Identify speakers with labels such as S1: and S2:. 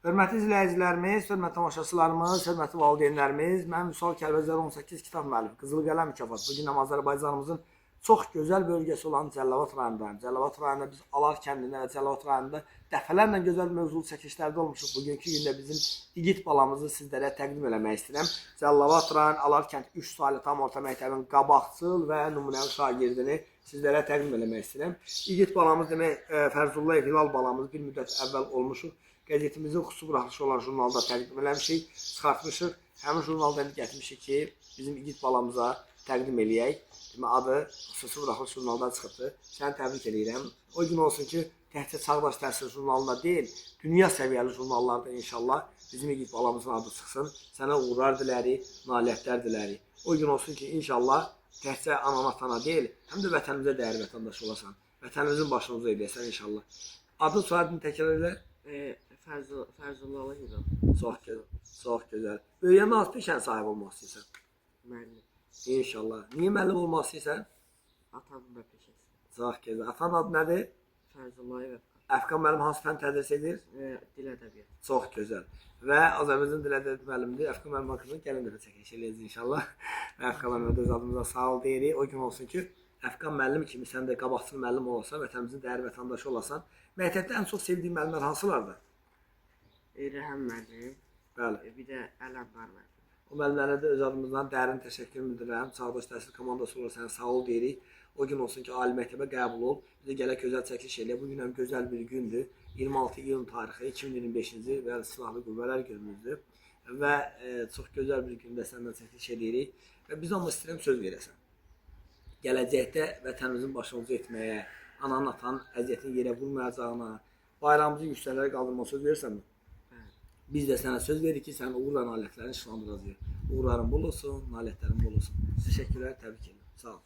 S1: Hörmətli izləyicilərimiz, hörmətli tamaşaçılarımız, hörmətli valideynlərimiz, mən Vüsal Kəlbəcər 18 kitab müəllifi, Qızıl Qələm mükafatı. Bu gün Azərbaycanımızın çox gözəl bölgəsi olan Cəlilabad rayonundayım. Cəlilabad rayonunda biz Alar kəndində və Cəlilabad rayonunda dəfələrlə gözəl mövzulu çəkilişlərdə olmuşuq. Bugünkü gündə bizim igid balamızı sizlərə təqdim eləmək istəyirəm. Cəlilabad rayon Alar kənd 3 saylı tam orta məktəbin qabaqcıl və nümunəvi şagirdini sizlərə təqdim eləmək istəyirəm. İgid balamız demək Fərzullayev Hilal balamız bir müddət əvvəl olmuşuq. Qəzetimizin xüsusi buraxılışı olan jurnalda təqdim eləmişik, çıxartmışıq. Həmin jurnalda indi gətirmişik ki, bizim igid balamıza təqdim eləyək. Demək adı xüsusi buraxılış jurnaldan çıxıbdır. Səni təbrik eləyirəm. O gün olsun ki, təkcə Çağdaş Təhsil jurnalında deyil, dünya səviyyəli jurnallarda inşallah bizim igid balamızın adı çıxsın. Sənə uğurlar dilərik, nailiyyətlər dilərik. O gün olsun ki, inşallah təkcə anana atana deyil, həm də vətənimizə dəyərli vətəndaş olasan. Vətənimizin başını uca eləyəsən inşallah. Adın soyadını təkrar elə.
S2: Fərzullalı Hilal.
S1: Çox gözəl, çox gözəl. Böyüyəndə hansı peşənin sahibi olmaq istəyirsən?
S2: Müəllim.
S1: İnşallah. Niyə müəllim olmaq istəyirsən?
S2: Atamın da peşəsi.
S1: Çox gözəl. Atanın adı nədir?
S2: Fərzullayev Əfqan.
S1: Əfqan müəllim hansı fənn tədris edir?
S2: Dil ədəbiyyatı.
S1: Çox gözəl. Və Azərbaycan dil ədəbiyyatı müəllimdir. Əfqan müəllim haqqında gələn dəfə çəkiliş eləyəcəyik inşallah. Və Əfqan müəllimə də öz adımıza sağ ol deyirik. O gün olsun ki, Əfqan müəllim kimi sən də qabaqcıl müəllim olasan, vətənimizin dəyərli vətəndaşı olasan. Məktəbdə ən çox sevdiyin müəllimlər hansılardır?
S2: Rəhəm müəllim.
S1: Bəli.
S2: Bir də Ələmdar müəllim.
S1: O müəllimlərə də öz adımızdan dərin təşəkkür bildirirəm. Çağdaş Təhsil komandası olaraq sənə sağ ol deyirik. O gün olsun ki, ali məktəbə qəbul ol. Bizə gələk gözəl çəkiliş eləyək. Bu gün həm gözəl bir gündür. 26 iyun tarixi 2025-ci il və Silahlı Qüvvələr günümüzdür. Və çox gözəl bir gündə səndən çəkiliş eləyirik. Və biz amma istəyirəm söz verəsən. Gələcəkdə vətənimizin başını uca etməyə, ananın atanın əziyyətini yerə vurmayacağına, bayrağımızı yüksəklərə qaldırmağa söz verirsənmi?
S2: Bəli.
S1: Biz də sənə söz veririk ki, sənin uğur və nailiyyətlərini işıqlandıracağıq. Uğurların bol olsun, nailiyyətlərin bol olsun. Təşəkkürlər, təbrik edirəm. Sağ ol.